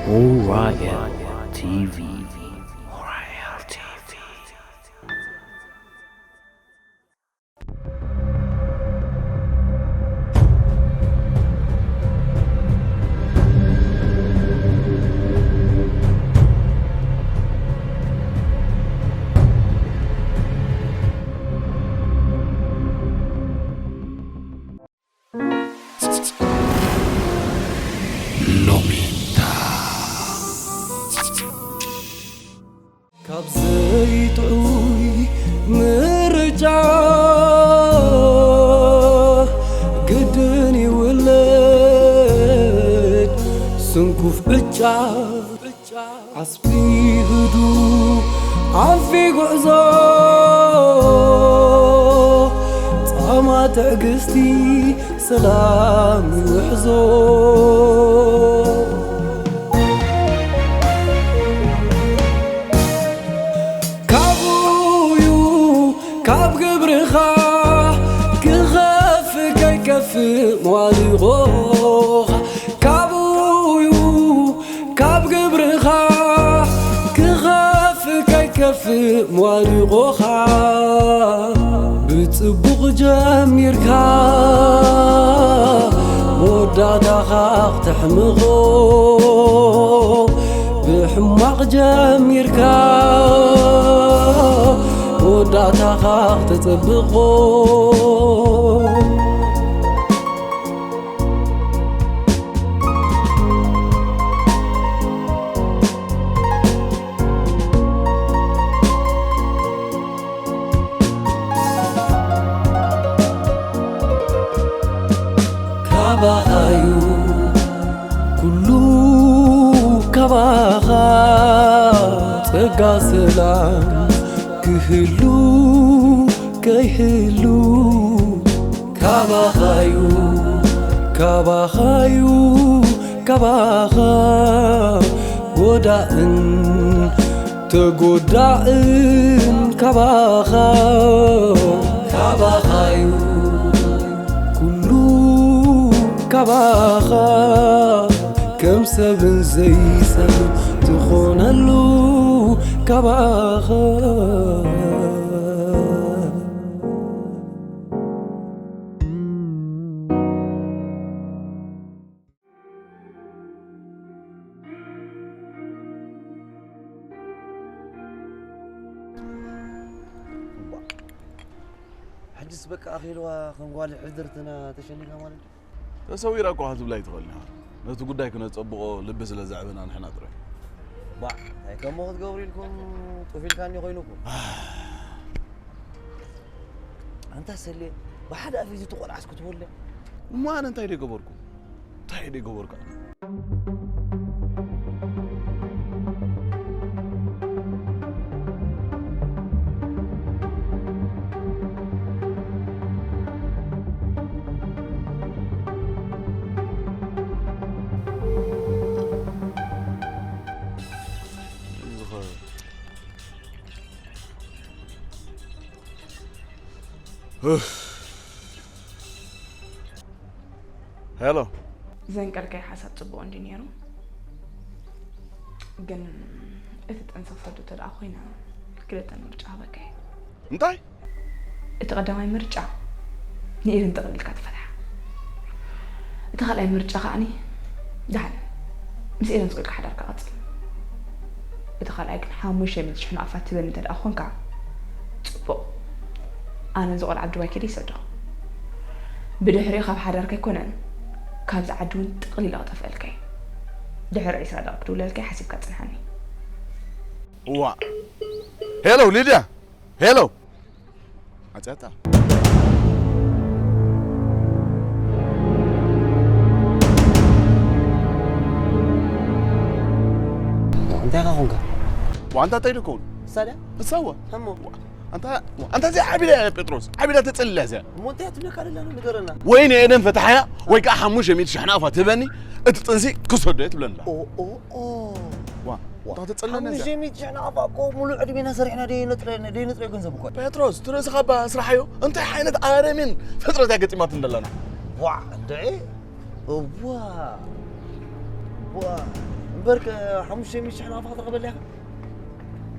Orion T V. Orion T V. ሎሚታ ካብ ዘይጥዑይ ምርጫ ግድን ይውለድ ስንኩፍ ዕጫ። ዓስቢ ህዱ ኣንፊ ጉዕዞ ጻማ ትዕግስቲ ሰላም ይውሕዞ። ካብኡዩ ካብ ግብርኻ ክኸፍ ከይከፍ መዋድቖኻ። ካብኡዩ ካብ ግብርኻ ክኸፍ ከይከፍ መዋድቖኻ። ብጽቡቕ ጀሚርካ መወዳእታኻ ክተሕምቖ። ብሕማቕ ጀሚርካ መወዳእታኻ ክተጸብቖ። ካባኻዩ ኩሉ ካባኻ ጸጋ ሰላም ክህሉ ከይህሉ ካባኻዩ ካባኻዩ ካባኻ ጎዳእን ተጎዳእን ካባኻ ካባኻዩ ኩሉ ካባኻ ከም ሰብን ዘይሰብ ትኾነሉ ካባኻ። ሕጅስ በቃ ኣኺልዋ ከም ጓል ሕድርትና ተሸኒፋ ማለት እዩ። ተሰዊራ እኮ ክትብላ ኣይትኽእልን ኢኻ። ነቲ ጉዳይ ክነጸብቖ ልቢ ስለ ዘዕበና ንሕና ጥራይ። ባዕ፣ እንታይ ከሞ ክትገብሩ ኢልኩም ጡፍ ኢልካኒ ኮይኑኩም። ኣንታ ሰሌ፣ ብሓደ ኣፍ እዚ ተቖልዓስ ክትበለ። እሞ ኣነ እንታይ ደይ ገበርኩ? እንታይ ደይ ገበርኩ ኣነ? ሄሎ። ዘንቀልካይ ሓሳብ ጽቡቕ እንዲ ነይሩ፣ ግን እቲ ጥንሰሰዱ እንተ ደኣ ኮይና ክልተ ምርጫ ሃበካይ። እንታይ? እቲ ቀዳማይ ምርጫ ንኤደን ጥቕሊልካ ትፈትሓ። እቲ ካልኣይ ምርጫ ከኣኒ ደሓን ምስ ኤደን ዝቕልካ ሓዳርካ ቀጽል። እቲ ካልኣይ ግን ሓሙሽተ ሚእቲ ሽሕ ናቕፋ ትበኒ እንተ ደኣ ኾንካ ጽቡቕ። ኣነ እዚ ቆልዓ ኣብ ዱባይ ከይደ ይሰዶ። ብድሕሪኡ ካብ ሓዳርከ ኣይኮነን ካብዚ ዓዲ እውን ጥቕሊለ ክጠፍአልካ እየ። ድሕሪ ዒስራ ደቒቕ ክድውለልካ እየ፣ ሓሲብካ ጽንሓኒ። እዋ። ሄሎ ሊድያ። ሄሎ። ኣጽያታ። እንታይ ኢኻ ኾንካ? ዋንታ እንታይ ደኮን? ሳዳ? እሳዋ። እሞ? ኣንታ ኣንታ እዚ ዓቢዳ ጴጥሮስ፣ ዓቢዳ ተጸልላ እዚኣ። እሞ እንታይ ትብለካ ደላ ንገረና። ወይ ንኤደን ፈታሓያ ወይ ከዓ ሓሙሽተ ሚእቲ ሽሕ ናቕፋ ትህበኒ፣ እቲ ጥንሲ ክሰዶ እየ ትብለኒ ኣላ። ኦ ኦ ኦ። ዋ። ዋ፣ እንታይ ተጸለና እዛ? ሓሙሽተ ሚእቲ ሽሕ ናቕፋ እኮ ሙሉእ ዕድሜና ሰሪሕና ደይነጥረ-፣ ደይነጥረዮ ገንዘብ እኮ እዩ። ጴጥሮስ፣ ትርእስኻ እባ ስራሓዮ። እንታይ ዓይነት ኣረሜን ፍጥረት እያ ገጢማት እንደላና? ዋ፣ እንድዒ። እዋ። ዋ። እምበርከ ሓሙሽተ ሚእቲ ሽሕ ናቕፋ ተቐበል ኢኻ?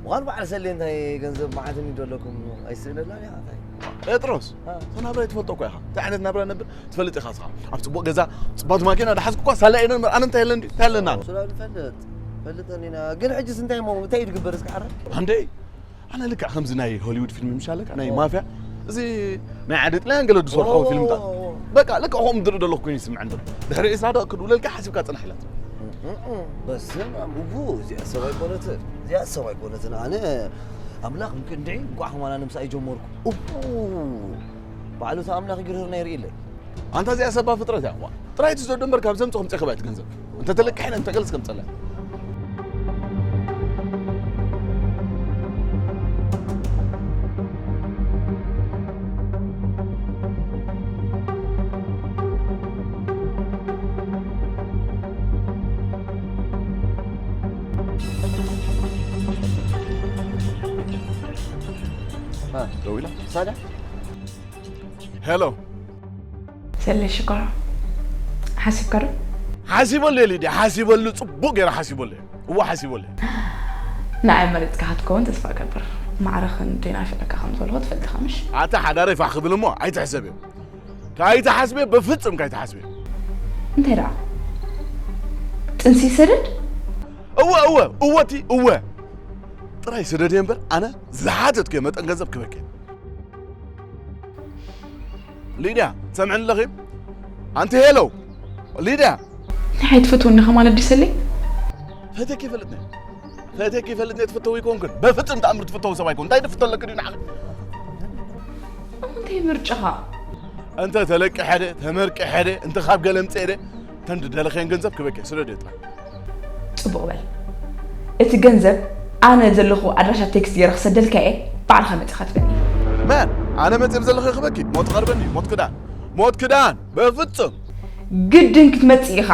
ዋን በዓል ሰሌ እንታይ ገንዘብ መዓት እንዶ ኣለኩም ኣይስእነላን ኢኻ እንታይ? ጴጥሮስ፣ አ። እታ ናብራ ትፈልጦ እኮ ኢኻ። እንታይ ዓይነት ናብራ ነብር ትፈልጥ ኢኻ እስኻ። ኣብ ጽቡቕ ገዛ፣ ጽቡቕ ማኪና ዳሓዝኩ እኳ ሳላ እየ ነበር። ኣነ እንታይ ኣለኒ? እንታይ ኣለና? ስለ ንፈልጥ፣ ፈልጠን ኢና። ግን ሕጅስ እንታይ እሞ፣ እንታይ እዩ ዝግበር እስኪ ሓረ? ኣንደ ኣነ ልክዕ ከምዚ ናይ ሆሊውድ ፊልም ምሽ ኣለካ ናይ ማፍያ እዚ ናይ ዓዲ ጥልያን ገለ ዝሰርሖ ኦ። ፊልምታት በቃ ልክዕ ከምኡ ድርኢ ዘለኹ ኮይኑ ይስምዐን ዘሎ ድሕሪ ዒስራ ደቂ ክድውለልካ ሓሲብካ ጽናሕ ኢላት በስመ ኣብ እቡ እዚኣ ሰብ ኣይኮነትን እዚኣ ሰብ ኣይኮነትን ኣነ ኣምላኽ ምክንድዒ እንቋዕ ከማና ንምሳ ኣይጀመርኩ እቡ ባዕሉ እቲ ኣምላኽ ይግርህርና ይርኢ ኣለይ ኣንታ እዚኣ ሰባ ፍጥረት እያ እዋ ጥራይ እቲ ዘዶ እምበር ካብ ዘምጽ ከምጽ ከባ እቲ ገንዘብ እንተ ተለቅሐን እንተ ገልጽ ከምጸላ ደዊላ ሳዳ ሄሎ ሰለ ሽኮራ ሓሲብካ ዶ ሓሲበሉ እየ ሊድያ ሓሲበሉ ፅቡቅ ገይረ ሓሲበሉ እየ እዋ ሓሲበሉ እየ ንዓይ መሪፅካ ክትከውን ተስፋ እገብር ማዕረኽን ደናፊዕካ ከም ዘለኹ ትፈልጥኻ ምሽ ኣታ ሓዳረይ ፋሕ ክብል እሞ ኣይትሕሰብ እየ ካይትሓስብ እየ በፍፅም ካይትሓስብ እየ እንታይ ደኣ ጥንሲ ይሰደድ እወ እወ እወ እቲ እወ ጥራይ ስደድ እየ እምበር ኣነ ዝሓተትኩ እየ መጠን ገንዘብ ክበክ እየ ሊድያ ትሰምዕኒ ኣለኺ ኣንቲ ሄሎ ሊድያ ንዓይ ትፈትወኒ ኢኻ ማለት ድዩ ሰሌ ፈትየኪ ይፈልጥኒ ፈትየኪ ይፈልጥኒ ትፍተዊ ኣይኮንክን በፍጹም ተኣምር ትፍተዊ ሰብ ኣይኮን እንታይ ድፍቶ ኣለኪ ድዩ ንዓኺ እንታይ ምርጫኻ እንተ ተለቂ ሓደ ተመርቂ ሓደ እንተ ካብ ገለ ምጽኤ ደ ተን ድደለኸየን ገንዘብ ክበኪ ስለ ድጥራ ጽቡቕ በል እቲ ገንዘብ ኣነ ዘለኹ ኣድራሻ ቴክስት ገይረ ክሰደልካ እየ ባዕልኻ መጺኻ ትበኒ መን ኣነ መጺእ ዘለኹ ክበኪ ሞት ቐርበኒ ሞት ክዳን ሞት ክዳን በፍጹም ግድን ክትመጽእ ኢኻ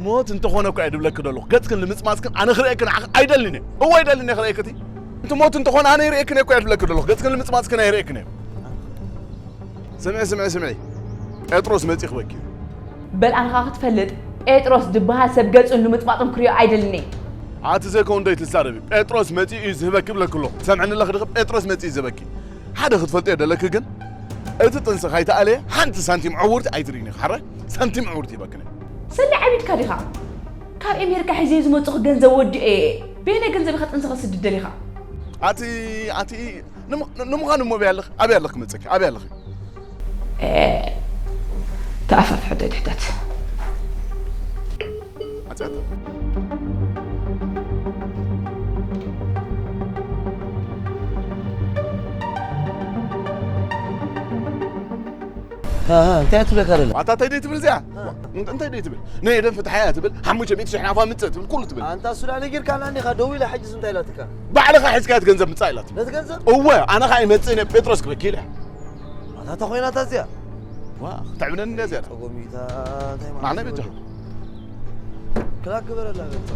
ሞት እንተኾነ እኳ እየ ድብለኪ ዘለኹ ገጽክን ልምጽማጽክን ኣነ ክርእየኪ ንዓኺ ኣይደልን እየ እወ ኣይደልን እየ ክርእየኪ እቲ እቲ ሞት እንተኾነ ኣነ ይርእየክን እየ እኮ እየ ድብለኪ ዘለኹ ገጽክን ልምጽማጽክን ኣይርእየክን እየ ስምዒ ስምዒ ስምዒ ጴጥሮስ መጺእ ክበኪ እዩ በል ኣንኻ ክትፈልጥ ጴጥሮስ ዝበሃል ሰብ ገጹን ልምጽማጹን ክርእዮ ኣይደልን እየ ኣቲ ዘይከውን ዶ ይትዛረቢ ጴጥሮስ መጺኡ እዩ ዝህበኪ ብለኪ ኣለኹ ትሰምዕኒ ኣለኺ ድኺ ጴጥሮስ መጺኡ እዩ ዝህበኪ ሓደ ክትፈልጥዮ ደለኪ ግን እቲ ጥንሲ ካይተኣለየ ሓንቲ ሳንቲም ዕውርቲ ኣይትርእይን ኢኺ ሓራይ ሳንቲም ዕውርቲ ይበክነ ሰለ ዓቢድካ ዲኻ ካብ ኤሜሪካ ሒዘ ዝመጽኹ ገንዘብ ወዲኤ በየናይ ገንዘብ ኢኻ ጥንሲ ከስድድ ደሊኻ ኣቲ ኣቲ ንምዃኑ እሞ ኣበይ ኣለኺ ኣበይ ኣለኺ መጸኪ ኣበይ ኣለኺ ተኣፋፍ ሕቶ ይትሕተት መጽኣት እንታይ ትብለካ ደላ ኣታ እንታይ ደይ ትብል እዚኣ እንታይ ደይ ትብል ናይ ኤደን ፍትሓያ ትብል ሓሙሽተ ሚእቲ ሽሕ ናፋ ምጽእ ትብል ኩሉ ትብል ኣንታ ሱዳን ጊርካ ናኒኻ ደው ኢላ ሕጅስ እንታይ ኢላትካ ባዕልኻ ሒዝካያ እቲ ገንዘብ ምጻእ ኢላት ነቲ ገንዘብ እወ ኣነኻ ይመጽእ ነ ጴጥሮስ ክበኪ ኢለ ኣታ ተኾይናታ እዚኣ ዋ ክተዕብነኒ እንደ እዚኣ ጸጎሚታ ማዕነ በጃ ክላክ ግበረላ በቃ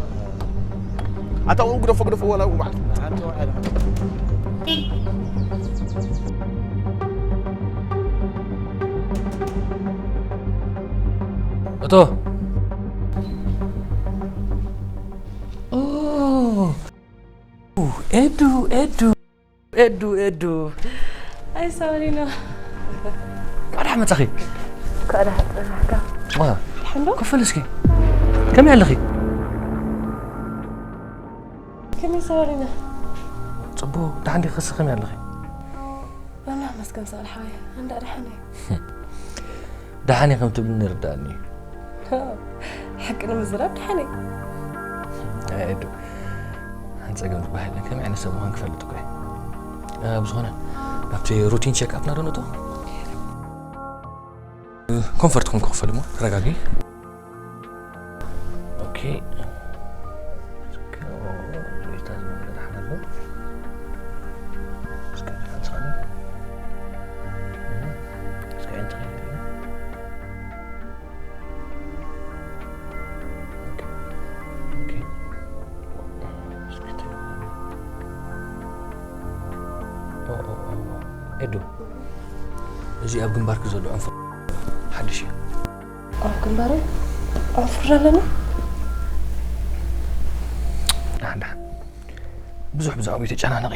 ኣታ ው ግደፎ ግደፎ ዋላ ው ባዕል ሓንቲ ዋዕላ እቶ ኤዱ ኤዱ ኤዱ ኤዱ ኣይ ሳሪና ቃዳ መጻኺ ቃዳ ጽናሕካ ዋ ሓንዶ ክፍል እስኪ ከመይ ኣለኺ ከመይ ሳሪና ጽቡ ደሓን ዲኺ ክሲ ከመይ ኣለኺ ኣምላኽ መስገን ሳልሓ ኣንዳ ደሓን ደሓን ከም ትብልኒ ይርዳእኒ እዩ ሓቂ ንምዝራብ ደሓን ኣይዱ ሓንቲ ጸገም ዝበሃል የለን ከመይ ዓይነት ሰብ ምዃን ክፈልጥ እኮ እየ ብዝኾነ ናብቲ ሩቲን ቸክ ኣፕና ዶ ንእቶ ኮንፈርትኩም ክኽፈል እሞ ተረጋጊ ኦኬ ኤዱ፣ እዚ ኣብ ግንባርኪ ዘሎ ዕንፉ ሓድሽ እዩ። ኣብ ግንባረይ ኣፍር ኣለና። ደሓን ደሓን። ብዙሕ ብዛዕባኡ ተጨናነቒ።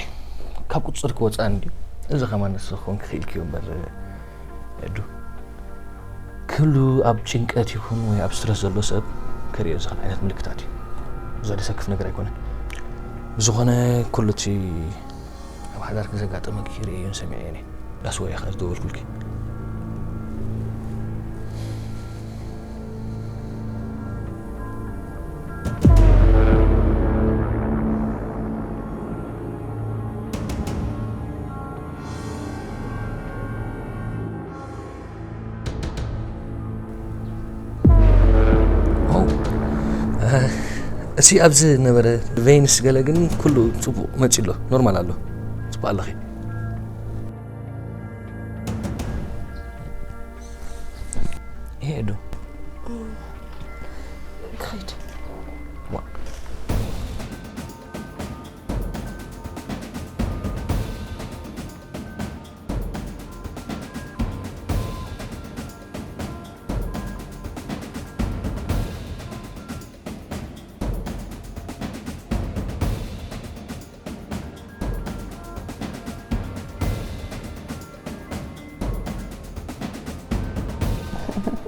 ካብ ቁፅፅር ክወፅእ እንድዩ። እዚ ከማን ንስኺ ክኾንኪ ክኢልኪ እዩ እምበር፣ ኤዱ። ኩሉ ኣብ ጭንቀት ይኹን ወይ ኣብ ስትረስ ዘሎ ሰብ ከርእዮ ዝኽእል ዓይነት ምልክታት እዩ። ብዙሕ ዘሰክፍ ነገር ኣይኮነን። ብዝኾነ ኩሉ እቲ ኣብ ሓዳርኪ ዘጋጠመኪ ርእየዮን ሰሚዐዮን እየ። ዳስ ወረ ኢኻ ዝደወልኩልኪ። ዋው። እ፣ እቲ ኣብዚ ነበረ ቬንስ ገለ ግን ኩሉ ጽቡቕ መጺ ኣሎ፣ ኖርማል ኣሎ። ጽቡቕ ኣለኺ። ይሄ ዶ? ክኸይድ።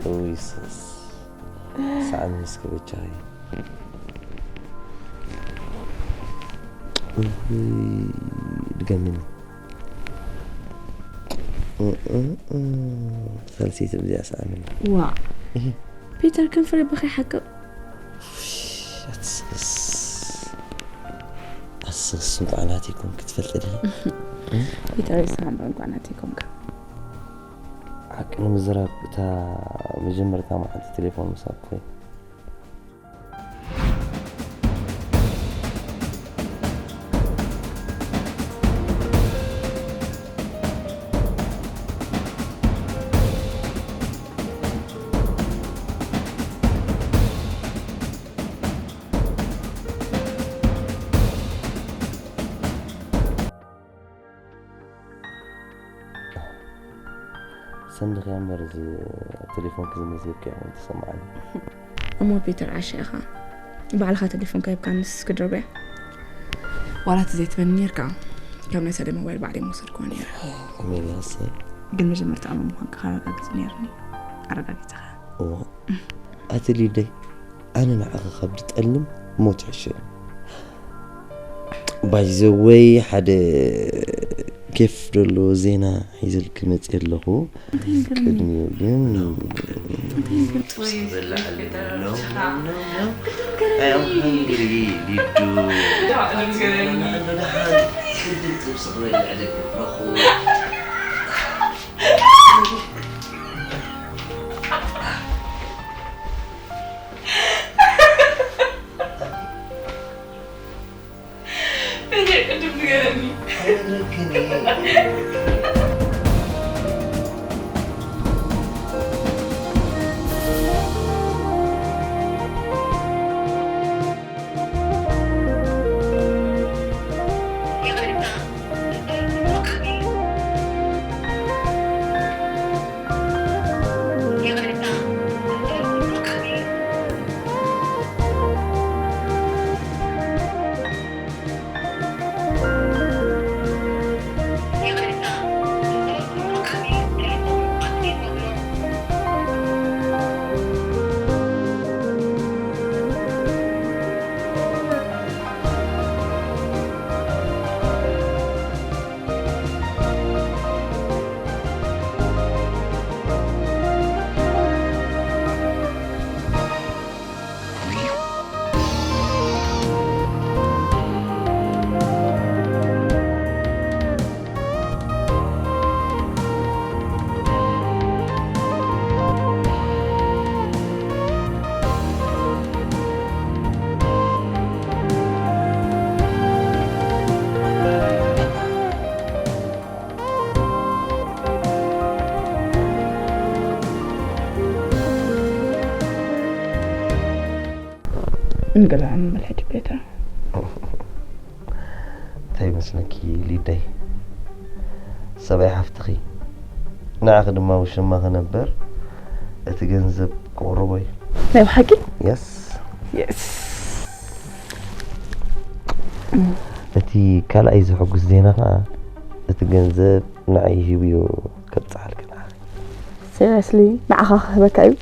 ዊስስ ሳዕሚ እስከ በጃኺ። እህ፣ ድገምኒ። እ፣ እ፣ እ፣ ሳልሰይቲ ብዚኣ ሰኣመኒ። ዋእ ፒተር ክንፍሪ ብኸይ ሓቅቕ። ኣስስ ኣስስ እንኳዕ ናተይ ኮንክ ትፈልጢ ዲኺ? ፒተር ይስሓም እንኳዕ ናተይ ኮንካ። ሓቂ ንምዝራብ እታ መጀመርታ መዓልቲ ቴሌፎን ምሳብ ክኾይ ሰንድኽያ እምበር እዚ ቴሌፎንኪ ዝመዝገብክያ እውን ተሰማዓኒ። እሞ ፒተር ዓሻ ኢኻ። ባዕልኻ ቴሌፎንካ ሂብካንስ ክድርብያ። ዋላ እቲ ዘይትበኒ ነርካ ካብ ናይ ሰለይ ሞባይል ባዕለይ ምወሰድክዋ ነይረ። ሜላሰ ግን መጀመርታ ኣመን ምዃንካ ከረጋግጽ ነይርኒ። ኣረጋጊጽኻ። እዋ ኣቲ ሊደይ ኣነ ንዓኻ ካብ ድጠልም ሞት ሕሸ ባይዘወይ ሓደ ኬፍ ደሎ ዜና ሒዘልክ መፅእ ኣለኹ። ቅድሚኡ ግን ንገዛ ንመልሐ ጅቤታ እንታይ ይመስለኪ ሊደይ? ሰብኣይ ሓፍትኺ ንዓኺ ድማ ውሽማ ክነበር እቲ ገንዘብ ክቕርቦ እዩ። ናይ ብሓቂ የስ የስ እቲ ካልኣይ ዝሕጉስ ዜና ከዓ እቲ ገንዘብ ንዓይ ሂብዮ ከብፅሓልኪ ንዓኺ። ሲሪየስሊ ንዓኻ ክህበካ እዩ።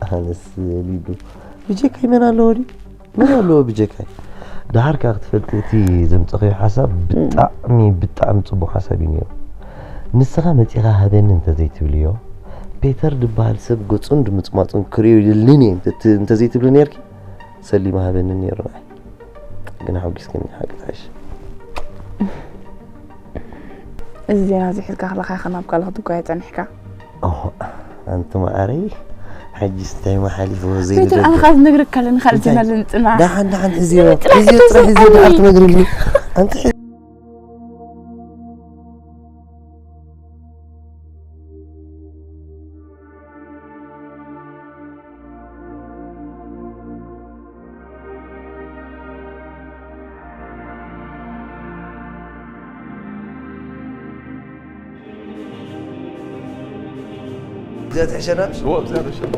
ኣነስ ሊዱ ብጀካይ መን ኣለዎ ድዩ? መን ኣለዎ ብጀካይ? ደሓር ከዓ ክትፈልጢ እቲ ዘምፀኽዮ ሓሳብ ብጣዕሚ ብጣዕሚ ፅቡቅ ሓሳብ እዩ ነይሩ። ንስኻ መፂኻ ሃበኒ እንተዘይትብልዮ ፔተር ዝበሃል ሰብ ገፁን ድምፅማፁን ክርእዮ ይደልን እየ እንተ- እንተዘይትብሊ ነርኪ ሰሊማ ሃበኒ ነይሩ ንዓይ። ግን ሓጒስክኒ ሓቂ ትሕሽ። እዚ ዜና እዚ ሒዝካ ከለካ ኢኻ ናብ ካልእ ክትጓየ ጸኒሕካ። ኦሆ ኣንቲ መዓረይ ሕጂስ እንታይ መሓሊፍዎ ቤተር ዘይንደገ ኣነ ካብ ዝነግረካ ኣለኒ ካልእ ዜና እንታይ? ልንጽና ደሓን ደሓን ሕዝዮ ጥራሕ ሕዝዮ ጥራሕ ሕዝዮ ተውሳኸኒ። ደሓር ትነግርኒ ኣንቲ ሕዚ እዚኣ ትሕሸና ምሽ? እዎ፣ እዚኣ ትሕሸና።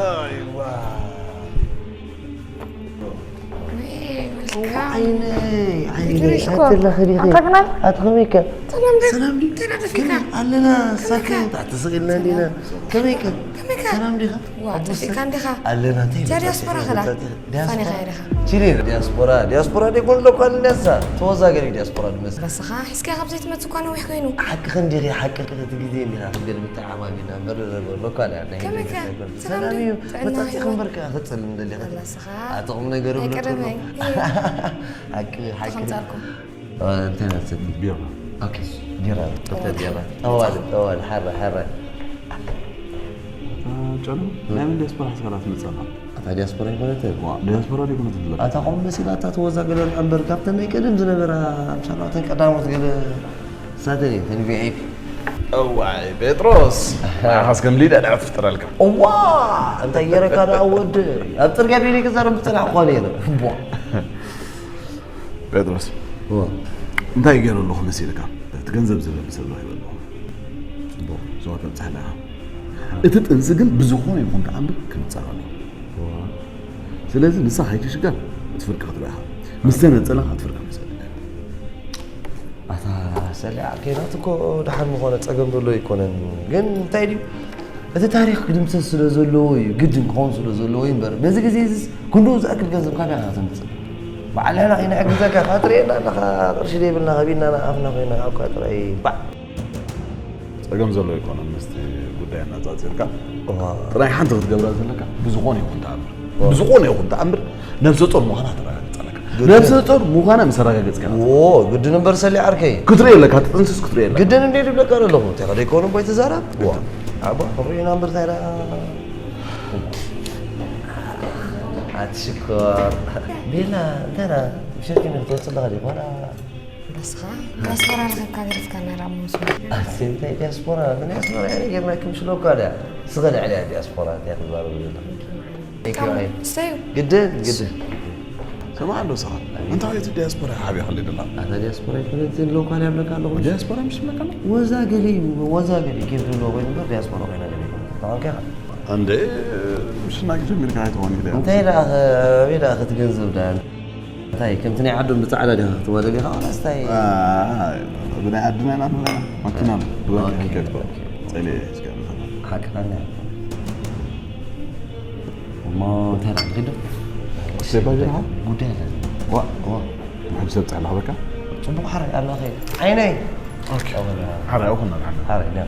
ኣይዋ ወይ፣ ወልካ። ዓይነይ ዓይነይ ፍቅርሽ እኮ። ኣትለኺ ዲኺ ኣንተግናል? ኣትኸመይከ ሰላም ዶ? ሰላም ዲ እንዴት ነህ? ከመይ ኣለና ሳኪ ተስቕ ኢልና እንዲና ከመይከ ከመይከ ከመይካ? ሰላም ዲኻ ዋ፣ ጠፊእካ እንዲኻ? ኣለና እንታይ እዛ ዲያስፖራ ኸላ? ፋኒኻ ኢኻ። ዲያስፖራ ዲያስፖራ ዲያስፖራ ደይኮን ሎካል ዲያሳ ተወዛገሪ ዲያስፖራ ድመስል በስኻ ሒዝካ ካብ ዘይትመጽእ እኳ ነዊሕ ኮይኑ። ሓቂ ክንዲኺ ሓቂ እቲ ግዜ እንዲኻ ክትገል ብተዓማሚና እምበር ሎካል እያ ናይ ከመይከ? ደገ ሳይኮን ሰላም ሰላም ዲ? እዩ ጥዕና መጻጽ ህይወት? ክንበርካ ክጽል እንደሊ በስኻ ኣቶም ነገር ናይ ብሎ ቀደመይ። ሓቂ ሓቂ ተኸምጻልኩም። እንታይ ናት ቢራ። ኦኬ ቢራ ዶክተር ቢራ ጠዋል ጠዋል ሓራ ሓራ ጨሉ ናይ መን ዲያስፖራ ሒዝካ ትመጽእ ኣለኻ? ኣታ ዲያስፖራ ይኮነትን ዋ፣ ዲያስፖራ ደይኮነት ዘለካ። ኣታ ቆም መሲላ ኣታ ተወዛገለ እምበር ካብተን ናይ ቀደም ዝነበራ ምሻላ እተን ቀዳሞት ገለ ሳተን እየን ተን ቪ ኣይ ፒ እዋይ ጴጥሮስ ንዓኻስ ከም ሊዳ ደኣ ትፍጠረልካ። እዋ እንታይ ገይረካ ደኣ ወዲ ኣብ ፅርግያ ደይደ ክዛረብ ዝፀናሕኳ ነይረ እቧ ጴጥሮስ እዋ እንታይ ገይረ ኣለኹ መሲልካ? እቲ ገንዘብ ዝህበኒ ሰብ ረኺበ ኣለኹ። ዞባ ተብፅሐና ኢኻ። እቲ ጥንሲ ግን ብዝኾነ ይኹን ተኣምር ክንፀረም እዩ። ስለዚ ንሳ ከይትሽገር እቲ ፍርቂ ክትሪኦ ኢኻ። ምስ ተነፀለ እቲ ፍርቂ ክሰድ ኣታ ሰሊዓ ከይናት እኮ ደሓን ምኾነ ፀገም ዘሎ ኣይኮነን ግን እንታይ ድዩ እቲ ታሪክ ክድምሰስ ስለ ዘለዎ እዩ ግድን ክኸውን ስለ ዘለዎ እዩ እምበር በዚ ግዜ እዚስ ክንድኡ ዝኣክል ገንዘብ ካበይ ኢኻ ተምፅእ በዓል ሕና ከይንሕግዘካ ካትርእየና ኣለኻ ቅርሺ ደይብልና ከቢድና ንኣፍና ኮይና ኣብካ ጥራይ ባዕ ፀገም ዘሎ ኣይኮነን ምስቲ ጉዳይ ኣነፃፂርካ ጥራይ ሓንቲ ክትገብራ ዘለካ ብዝኾነ ይኹን ተኣምር ብዝኾነ ይኹን ተኣምር ነብሰ ጾር ምዃና ተረጋግፅ ኣለካ ነብሰ ጾር ምዃና ምስ ኣረጋገፅካ ኢና ዎ ግድን እምበር ሰሊ ዓርከይ ክትርኢ ኣለካ ትጥንስስ ክትርኢ ኣለካ ግድን እንደ ድብለካ ኣለኹ እንታይ ከደይከውን እምቦይ ትዛረብ ኣቦ ከምኡ ኢና እምበር እንታይ ደኣ ኣቲ ሽኮር ቤላ እንታይ ደኣ ብሸኪ ንክትወፅእ ኣለኻ ዲኾና በስኻ ዲያስፖራ ረኸብካ ገዲፍካ ናራ መስሎ ኣቲ እንታይ ዲያስፖራ ንዲያስፖራ እያ ጌርና ክምሽለኳ ድያ ስኸ ልዕሊ እያ ዲያስፖራ እንታይ ክትዛረቡ ዘለኻ ስተዩ ግድን ግድን ሰማዕ ኣሎ ስኻ እንታይ እቲ ዲያስፖራ ሓብያ ከለ ደላ ኣታ ዲያስፖራ ይኮነትን ሎካል ያብለካ ኣለኹ ዲያስፖራ ምሽ ይብለካ ኣሎ ወዛ ገለ እዩ ወዛ ገለ ኬፍ ዘለዎ ኮይኑ እምበር ዲያስፖራ ኮይና ገለ ይኮነ ተማንካ ኢኻ እንደ ምሽና ጀሚርካ ኣይትኾን ኢለ እንታይ ደኣ ኣበይ ደኣ ክትገንዘብ ደኣ እንታይ ከምቲ ናይ ዓዶም ብጻዕዳ ዲኻ ክትዋደል ኢኻ ዋላስ እንታይ ብናይ ዓድና ኢና ንበላ መኪና ብባኪ ኦኬ፣ ከይድኮ ኦኬ። ጸሊ ስጋብ ሓቅኻ ናይ እሞ እንታይ ደኣ ንኺዶ ሴባ ጀርሃ ጉዳይ ኣለኒ ዋ ዋ ምሕብ ሰብ ጻዕላ በካ ጽቡቕ ሓራይ ኣለኸ ዓይነይ ሓራይ ኣኹና ንሓና ሓራይ ዳ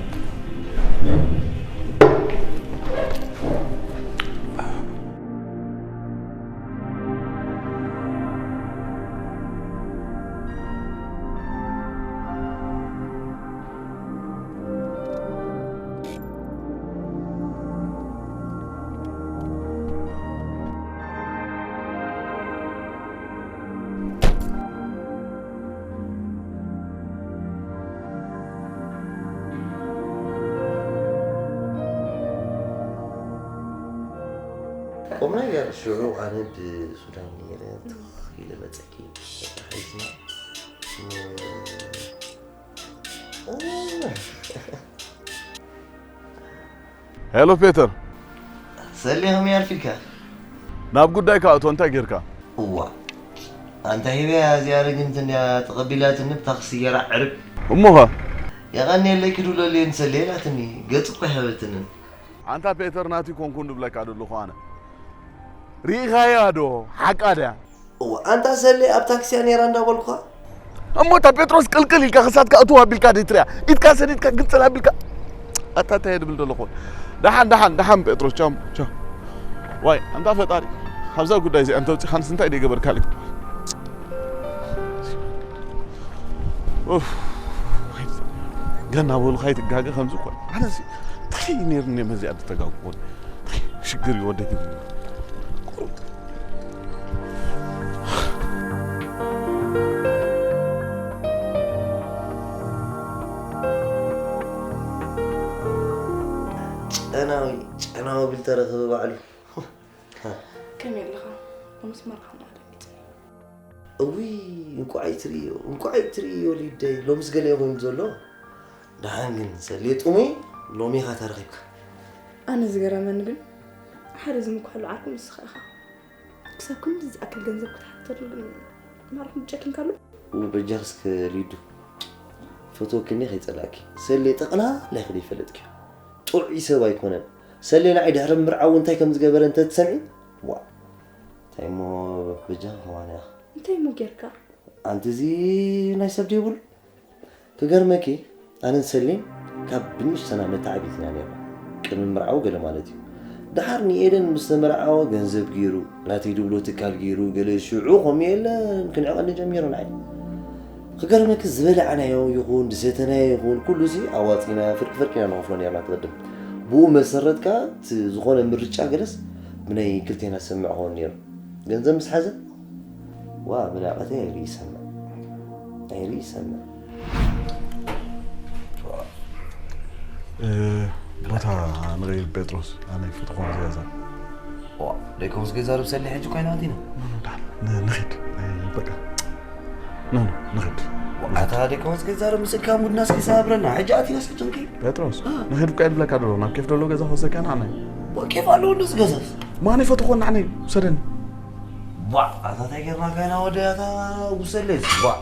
ቁም ነገር ሽዑ ኣነ ብሱዳን ነይረ ትኽ ኢለ መፀኪ ሒዝና ሄሎ ፔተር። ሰሌ ከመይ ኣልፊልካ? ናብ ጉዳይ ካእቶ እንታይ ጌርካ? እዋ ኣንታ ሂበያ እዚኣ ርግምቲ እንድያ ተቐቢላትኒ ብታክሲ ጌራ ዕርብ። እሞኸ? የቐንየለይ ክድውለልየን ሰሌ ኢላትኒ። ገጽ እኮ ኣይሃበትንን። ኣንታ ፔተር ናቲ ኮንኩን ድብለካ ደለኹ ኣነ። ርኢኻያ ዶ? ሓቃ ድያ? እዋ ኣንታ ሰሌ ኣብ ታክሲያ ኔራ እንዳበልኩኻ። እሞ እታ ጴጥሮስ ቅልቅል ኢልካ ክሳትካ እትው ኣቢልካ ደይትሪኣ ኢድካ ሰዲድካ ግንጽል ኣቢልካ ኣታ እንታይ ድብል ደለኹ። ደሓን ደሓን ደሓን ጴጥሮስ ቻም ቻ ዋይ ኣንታ ፈጣሪ። ካብዛ ጉዳይ እዚኣ እንተውፂኻንስ እንታይ ደይገበርካ ልክ ገና በሉ ካይትጋገ ከምዚ ኮን ኣነዚ እንታይ ነይርኒ መዚኣ ዝተጋግቦን ሽግር ይወደግ ጨናዊ ጨናዊ ብል ተረኸበ ባዕሉ። ከመይ ኣለኻ? ብምስማርካ ማዕረ ይጽ እውይ እንቋዕ ኣይትርእዮ እንቋዕ ኣይትርእዮ ሊደይ ሎምስ ገለ ኮይኑ ዘሎ። ደሓን ግን ሰሌ ጥሙይ ሎሚ ኢኻ ተረኺብካ። ኣነ ዝገረመኒ ግን ሓደ ዝምክሐሉ ዓርኩ ንስኻ ኢኻ። ክሳብ ክንዲ ዝኣክል ገንዘብ ክትሓተሉ ግን ማርኩም ጨኪንካሉ። ው በጃኽስ ከሊዱ ፈትወክኒ ከይጸላእኪ ሰሌ ጠቕላላ ኢኺ ዘይፈለጥኪ ጥዑይ ሰብ ኣይኮነን። ሰሌ ንዓይ ድሕሪ ምርዓው እንታይ ከም ዝገበረ እንተ ትሰምዒ ዋ እንታይ እሞ በጃኺ ከማን ኢኺ። እንታይ እሞ ጌርካ? ኣንቲ እዚ ናይ ሰብ ዶ የብሉ። ክገርመኪ ኣነን ሰሌን ካብ ብንእሽተና መተዓቢት ኢና ነርና። ቅድሚ ምርዓው ገለ ማለት እዩ። ደሓር ንኤደን ምስ ተመርዓወ ገንዘብ ገይሩ፣ ናተይ ድብሎ ትካል ገይሩ፣ ገለ ሽዑ ከምኡ የለን ክንዕቐኒ ጀሚሩ ንዓይ። ክገርመኪ ዝበላዕናዮ ይኹን ዝሰተናዮ ይኹን ኩሉ እዚ ኣዋጺና ፍርቂ ፍርቂ ኢና ንኸፍሎ ነርና ትቕድም። ብኡ መሰረት ከኣ እቲ ዝኾነ ምርጫ ገለስ ብናይ ክልቴና ዝሰምዕ ክኸውን ነይሩ። ገንዘብ ምስ ሓዘ ዋ ብላዕቀተይ ኣይርኢ ይሰምዕ ኣይርኢ ይሰምዕ። ቦታ ንቀይር ጴጥሮስ ኣነ ይፈትኾም ዝያዛ ደይኮምስ ገዛርብ ሰሊ ሕጂ ኮይና ኣቲና ንኺድ በቃ ንኺድ ኣታ ደይኮምስ ገዛርብ ምስልካ ሙድና እስኪ ሰባብረና ሕጂ ኣቲና እስኪ ጭንቂ ጴጥሮስ ንኺድ ብቃ ይብለካ ዶ ናብ ኬፍ ደሎ ገዛ ክወሰካ ንዓና ኬፍ ኣለዎ እንደዚ ገዛስ ማን ይፈትኾ ንዓና ውሰደኒ ቧዕ ኣታ እንታይ ጌርናካ ኢና ወደይ ኣታ ውሰለይ ቧዕ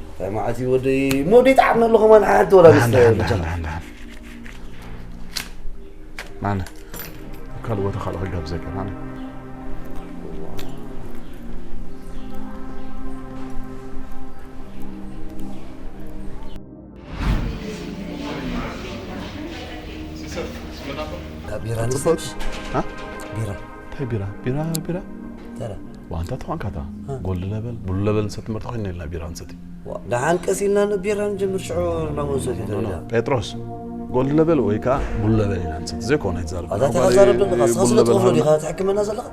እንታይ መዓት እዩ ወደይ እሞ ወደይ ጠዓምና ኣሎ ከማን ሓንቲ ወላ ንስ ብቻ ማነ ካልእ ቦታ ካልእ ክጋብዘካ ማነ ቢራ ንሰቲ ቢራ እንታይ ቢራ ቢራ ተራ ዋንታ ተኾንካ ታ ጎልድ ለበል ብሉ ለበል ንሰቲ መርታ ኮይና ኢልና ቢራ ንሰቲ ደሓን ቀስ ኢልና ቢራ ንጀምር ሽዑ እናመንሶት እዩ ተበላ ጴጥሮስ ጎልድ ለበል ወይ ከዓ ብሉ ለበል ኢና ንሰቲ ዘይኮነ ትዛረብ ኣታ ተዛረብ ደለኻ ስኻ ስለ ትኸፍሎ ዲኻ ትሕክመና ዘለኻ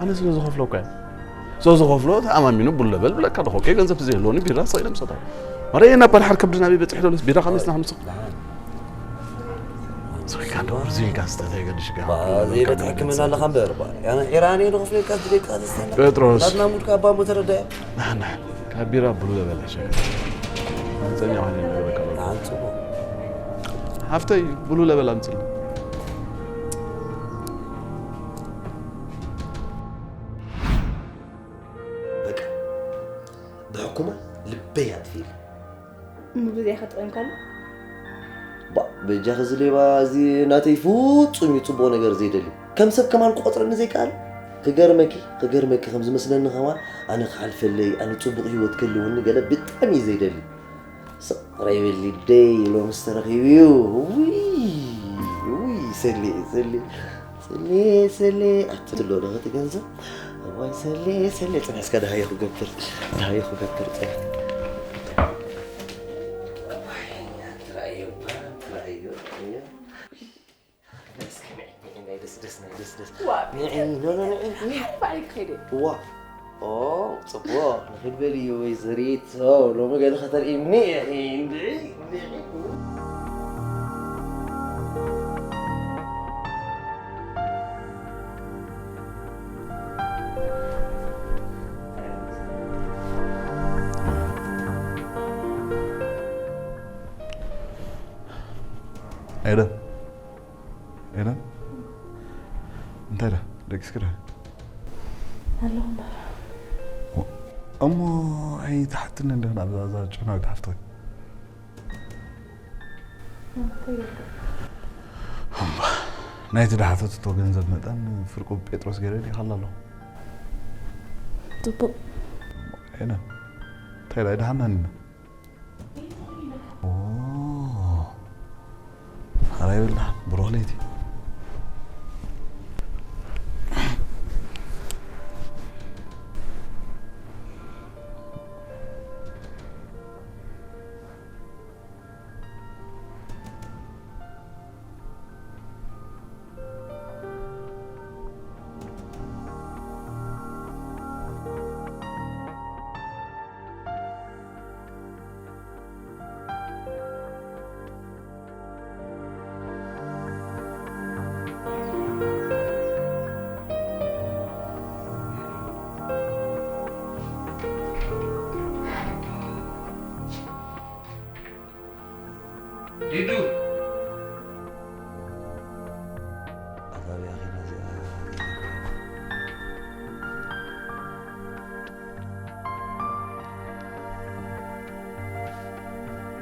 ኣነ ስለ ዝኸፍሎ እኳ እየ ስለ ዝኸፍሎ ተኣማሚኑ ብሉ ለበል ብለካ ደኾ ከይ ገንዘብ ተዘይህልወኒ ቢራ ሰቂለ ምሰታ ማረ ናብ ባልሓር ከብድና በይ በፅሕ ደለስ ቢራ ከመይ ስና ክንስኽ ስኺካ ዶ ርዚንካ ስተተ ገድሽካ ዘይበትሕክምና ኣለኻ እምበር ዒራን እየ ንኽፍለካ ዝደካ ተስተና ጴጥሮስ ናትና ሙድካ ኣባ ሞ ተረዳያ ካብ ቢራ ብሉ ለበል ሕሸካ ሓንፀኛ ዋህለ ነገረካ ሓንፅቦ ሃፍተይ ብሉ ለበል ኣምፅል በቃ ብሕኩማ ልበይ ኣጥፊኢለ እሞ ብዚኣ ከተጠቒምካሉ? ባ በጃኺ እዚ ሌባ እዚ ናተይ ፍጹም እዩ ጽቡቕ ነገር ዘይደሊ። ከም ሰብ ከማን ክቆጽረኒ ዘይከኣለ። ክገርመኪ ክገርመኪ ከም ዝመስለኒ ከማን ኣነ ክሓልፈለይ ኣነ ጽቡቕ ህይወት ክህልወኒ ገለ ብጣዕሚ እዩ ዘይደሊ። ስቕ ርኣይ በሊ ደይ ሎምስ ተረኺቡ እዩ። ውይ ውይ ሰሌ ሰሌ ሰሌ ሰሌ ኣቲ ኣሎ ዶ እቲ ገንዘብ እዋይ ሰሌ ሰሌ ጽንሕ እስከ ደሃዮ ክገብር ደሃዮ ክገብር ጽንሕ። ዋ ጽቡቕ ንኽድበል እዩ ወይዘሪት ሎሚ ገለ ከተርእይኒ ሄደ እሞ ኣይትሓትኒ እንዲኽን ኣብዛ እዛ ጨናዊት ሓፍትኺ? እንታይ ይርካ? እምባ፣ ናይቲ ድሓተትቶ ገንዘብ መጠን ፍርቁ ጴጥሮስ ገይረ ዲኻላ ኣለኹ። ጽቡቕ። ኤደን፣ እንታይ ደኣ ኣይደሓናን ኢና? ኦ፣ ሓራይ በልና፣ ብሩኽ ለይቲ። ሊዱ! ኣታ ኣበይ ኣኺላ እዚኣ?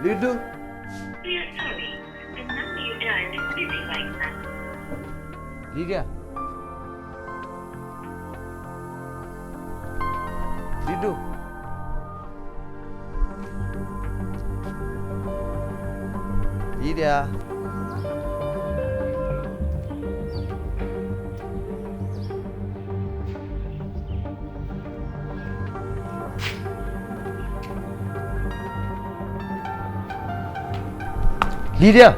ሊዱ! We are sorry. The number you dialed is busy right now. ሊድያ! ሊዱ! ሊድያ! ሊድያ!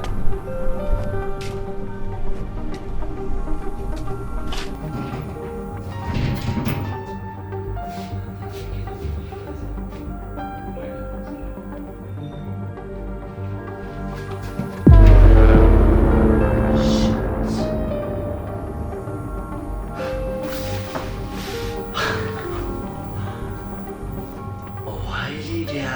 እዋይ ሊድያ!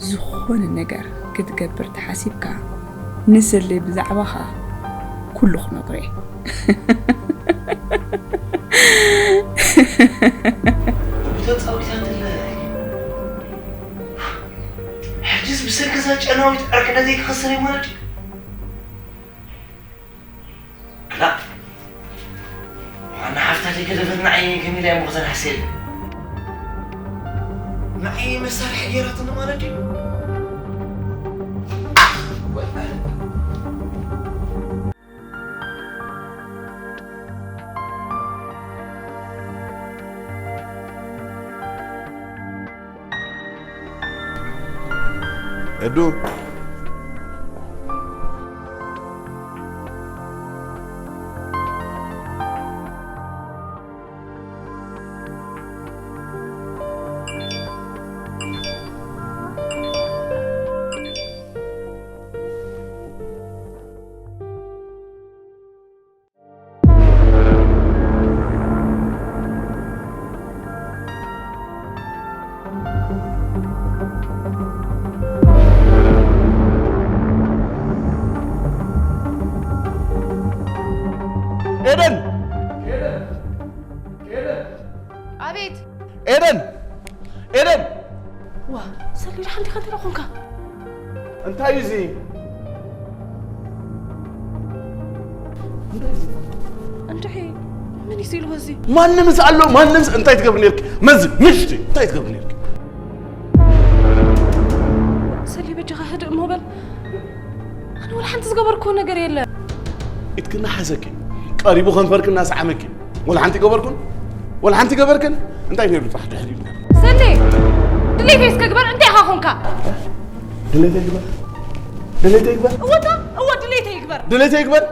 ዝኾነ ነገር ክትገብር ተሓሲብካ፣ ንሰለይ ብዛዕባኻ ኩሉ ክነግሮ እየ። ተጻዊታትለይ። ሕጅስ ብሰንኪ እዛ ጨናዊት ዕርቂ ነዘይ ክኸስር እየ ማለት ድዩ? ክላእ። ዋና ሓፍታ ዘይገደፈት ንዓይ ከመይ ኢላ እሞ ክተንሕስ የለ? ንዓይ መሳርሒ ገይራትኒ ማለት ድዩ? ኣኽ፣ ወላሂ። ኤዱ። ኤደን! ኣቤት! ኤደን! ኤደን! ዋ፣ ሰሊድ ሓንቲ ከንቲና ኾንካ። እንታይ እዩ እዚ? እንድዒ፣ መን እዩ ስኢልዎ እዚ? ማንምስ ኣሎ፣ ማንምስ እንታይ ትገብር ነርኪ? መዚ፣ ምሽቲ፣ እንታይ ትገብር ነርኪ? ሰሊ፣ በጃኻ ህድእ እሞ በል። ኣነ ወላ ሓንቲ ዝገበርክዎ ነገር የለ። ኢድክና ሓዘኪ፣ ቀሪቡ ከንፈርኪ እናሰዓመኪ። ወላ ሓንቲ ገበርኩን? ወላ ሓንቲ ገበርክን? እንታይ ነይሩ ጥራሕ ድሕሪኡ? ሰሌ፣ ድሌተይ እስከ ግበር፣ እንታይ ኢኻ ኾንካ? ድሌተይ ግበር? ድሌተይ ግበር? እወ፣ እወ፣ ድሌተይ ግበር። ድሌተይ ግበር?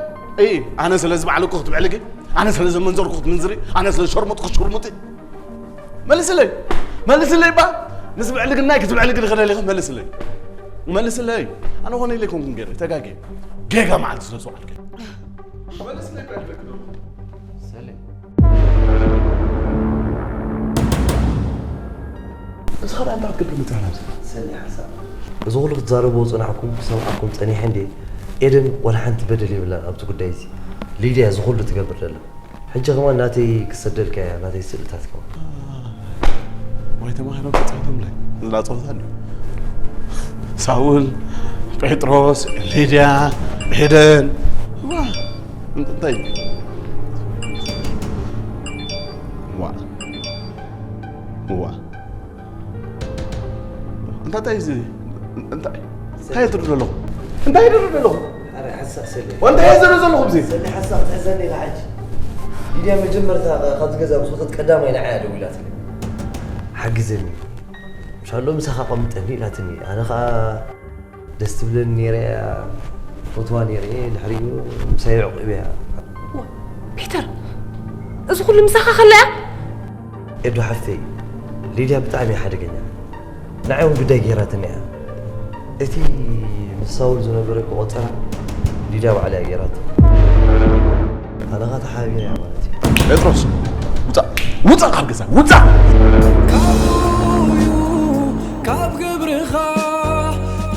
እይ፣ ኣነ ስለ ዝበዓልኩ ክትብዕልኪ፣ ኣነ ስለ ዘመንዘርኩ ክትምንዝሪ፣ ኣነ ስለ ሸርሙጥኩ ክትሽርሙጢ። መልስለይ፣ መልስለይ እባ፣ ምስ ብዕልግናይ ክትብዕልጊ ዝኽእል ኢኺ፣ መልስለይ። መልስለይ። ኣነ ኾነ ኢለ ኣይኮንኩን ገይረ፣ ተጋግየ። ጌጋ መዓልቲ ስለ ዝወዓልኩ። መልስለይ እባ ይብለኪ ኣለኹ። ሰሌ፣ ካልኣ እንታይ ክትገብር መጽኻ ናብዚ? ሰኒ ሓሳብ። እዚ ኩሉ ክትዛረብዎ ጽናሕኩም፣ ክሰምዓኩም ጸኒሐ እንዴ? ኤደን ዋላ ሓንቲ በደል የብላን ኣብቲ ጉዳይ እዚ። ሊድያ እዚ ኩሉ ትገብር ዘላ። ሕጂ ከማን ናተይ ክሰደልካ እያ፣ ናተይ ስእልታት ከማን። ወይ ተማሂሮም ተጻወቶም ላይ። ዝላ ጸወታ ኣሎ። ሳውል፣ ጴጥሮስ፣ ሊድያ፣ ኤደን። ዋ፣ እንታይ? ዋ። ዋ። እንታይ፣ እንታይ እዚ? እንታይ? እንታይ ትብሉ ዘለኹም? እንታይ ትብሉ ዘለኹም? ኣረ ሓሳብ ሰለ። ወንታይ ዝብሉ ዘለኹም እዚ? ሰለ ሓሳብ ትሕዘኒ ኢላ ሕጂ። ሊድያ መጀመርታ ካብዚ ገዛ ምስ ወጸት ቀዳማይ ንዓይ እያ ደዊላትኒ። ሓግዘኒ። ምሻሎ ምሳኻ ቀምጠኒ ኢላትኒ። ኣነ ኸኣ ደስ ትብለኒ ነይረ እያ፣ ፈትዋ ነይረ እየ፣ ድሕሪኡ ምሳይ ዕቑብ እያ። ዋ፣ ፒተር፣ እዚ ኩሉ ምሳኻ ከላ እያ? ኤዱ ሓፍተይ፣ ሊድያ ብጣዕሚ እያ ሓደገኛ። ንዓይ እውን ግዳይ ገይራትኒ እያ። እቲ ምስ ሳውል ዝነበረኪ ቆጸራ ሊድያ ባዕላ እያ ገይራቶ። ኣነ ኸኣ ተሓባቢረ እያ ማለት እዩ። ጴጥሮስ፣ ውጻእ! ውጻእ ካብ ገዛ! ውጻእ! ካብኡ እዩ ካብ ግብርኻ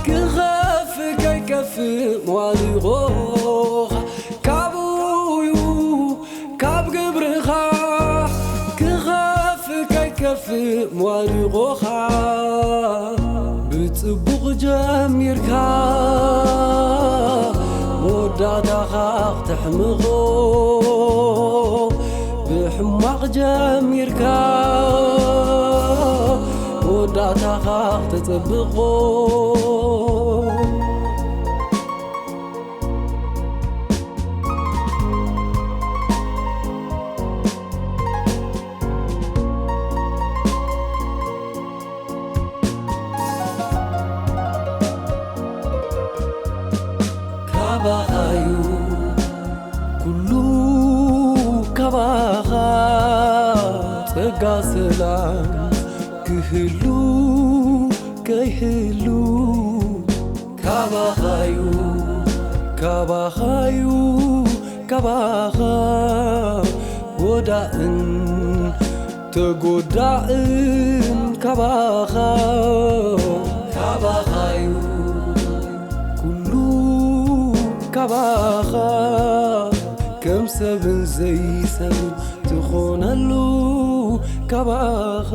ክኸፍእ ከይከፍእ መዋድቖኻ። ካብኡ እዩ ካብ ግብርኻ ክኸፍእ ከይከፍእ መዋድቖኻ። ብጽቡቕ ጀሚርካ መወዳእታኻ ክትሕምቖ፣ ብሕማቕ ጀሚርካ መወዳእታኻ ክተጸብቖ። ካባኻዩ ኩሉ ካባኻ ጸጋ ሰላም ክህሉ ከይህሉ ካባኻዩ ካባኻዩ ካባኻ ወዳእን ተጎዳእን ካባኻ ካባኻዩ ኩሉ ካባኻ ከም ሰብን ዘይሰብን ትኾነሉ ካባኻ